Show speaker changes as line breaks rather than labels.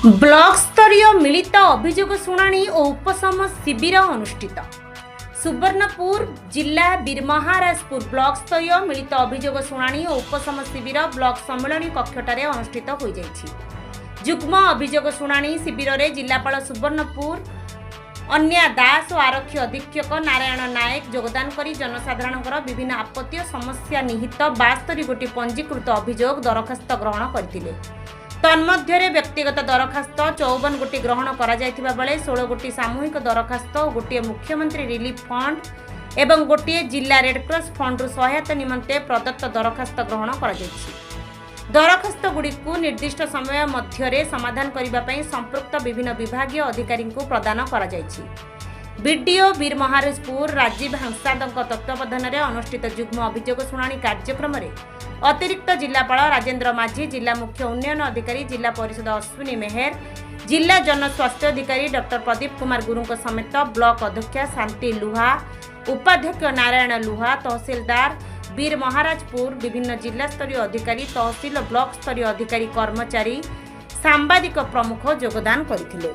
Block ସ୍ତରୀୟ ମିଳିତ ଅଭିଯୋଗ ଶୁଣାଣି ଓ ଉପଶମ ଶିବିର ଅନୁଷ୍ଠିତ। ସୁବର୍ଣ୍ଣପୁର ଜିଲ୍ଲା ବୀରମହାରାଜପୁର ବ୍ଲକ ସ୍ତରୀୟ ମିଳିତ ଅଭିଯୋଗ ଶୁଣାଣି ଓ ଉପଶମ ଶିବିର ବ୍ଲକ ସମ୍ମିଳନୀ କକ୍ଷଠାରେ ଅନୁଷ୍ଠିତ ହୋଇଯାଇଛି। ଯୁଗ୍ମ ଅଭିଯୋଗ ଶୁଣାଣି ଶିବିରରେ ଜିଲ୍ଲାପାଳ ସୁବର୍ଣ୍ଣପୁର ଅନ୍ୟା ଦାସ ଓ ଆରକ୍ଷୀ ଅଧୀକ୍ଷକ ନାରାୟଣ ନାୟକ ଯୋଗଦାନ କରି ଜନସାଧାରଣଙ୍କର ବିଭିନ୍ନ ଆପତ୍ତି ଓ ସମସ୍ୟା ନିହିତ 72 ଗୋଟି ପଞ୍ଜୀକୃତ ଅଭିଯୋଗ ଦରଖାସ୍ତ ଗ୍ରହଣ କରିଥିଲେ। ତନ୍ମଧ୍ୟରେ ବ୍ୟକ୍ତିଗତ ଦରଖାସ୍ତ 54 ଗୋଟି ଗ୍ରହଣ କରାଯାଇଥିବା ବେଳେ 16 ଗୋଟି ସାମୂହିକ ଦରଖାସ୍ତ ଓ ଗୋଟିଏ ମୁଖ୍ୟମନ୍ତ୍ରୀ ରିଲିଫ ଫଣ୍ଡ ଏବଂ ଗୋଟିଏ ଜିଲ୍ଲା ରେଡକ୍ରସ୍ ଫଣ୍ଡରୁ ସହାୟତା ନିମନ୍ତେ ପ୍ରଦତ୍ତ ଦରଖାସ୍ତ ଗ୍ରହଣ କରାଯାଇଛି। ଦରଖାସ୍ତଗୁଡ଼ିକୁ ନିର୍ଦ୍ଦିଷ୍ଟ ସମୟ ମଧ୍ୟରେ ସମାଧାନ କରିବା ପାଇଁ ସମ୍ପୃକ୍ତ ବିଭିନ୍ନ ବିଭାଗୀୟ ଅଧିକାରୀଙ୍କୁ ପ୍ରଦାନ କରାଯାଇଛି। ବିଡିଓ ବୀରମହାରାଜପୁର ରାଜୀବ ହାଂସାଦଙ୍କ ତତ୍ତ୍ୱାବଧାନରେ ଅନୁଷ୍ଠିତ ଯୁଗ୍ମ ଅଭିଯୋଗ ଶୁଣାଣି କାର୍ଯ୍ୟକ୍ରମରେ ଅତିରିକ୍ତ ଜିଲ୍ଲାପାଳ ରାଜେନ୍ଦ୍ର ମାଝୀ, ଜିଲ୍ଲା ମୁଖ୍ୟ ଉନ୍ନୟନ ଅଧିକାରୀ, ଜିଲ୍ଲା ପରିଷଦ ଅଶ୍ୱିନୀ ମେହେର, ଜିଲ୍ଲା ଜନସ୍ୱାସ୍ଥ୍ୟ ଅଧିକାରୀ ଡକ୍ଟର ପ୍ରଦୀପ କୁମାର ଗୁରୁଙ୍କ ସମେତ ବ୍ଲକ ଅଧ୍ୟକ୍ଷା ଶାନ୍ତି ଲୁହା, ଉପାଧ୍ୟକ୍ଷ ନାରାୟଣ ଲୁହା, ତହସିଲଦାର ବୀର ମହାରାଜପୁର, ବିଭିନ୍ନ ଜିଲ୍ଲାସ୍ତରୀୟ ଅଧିକାରୀ, ତହସିଲ ଓ ବ୍ଲକ ସ୍ତରୀୟ ଅଧିକାରୀ, କର୍ମଚାରୀ, ସାମ୍ବାଦିକ ପ୍ରମୁଖ ଯୋଗଦାନ କରିଥିଲେ।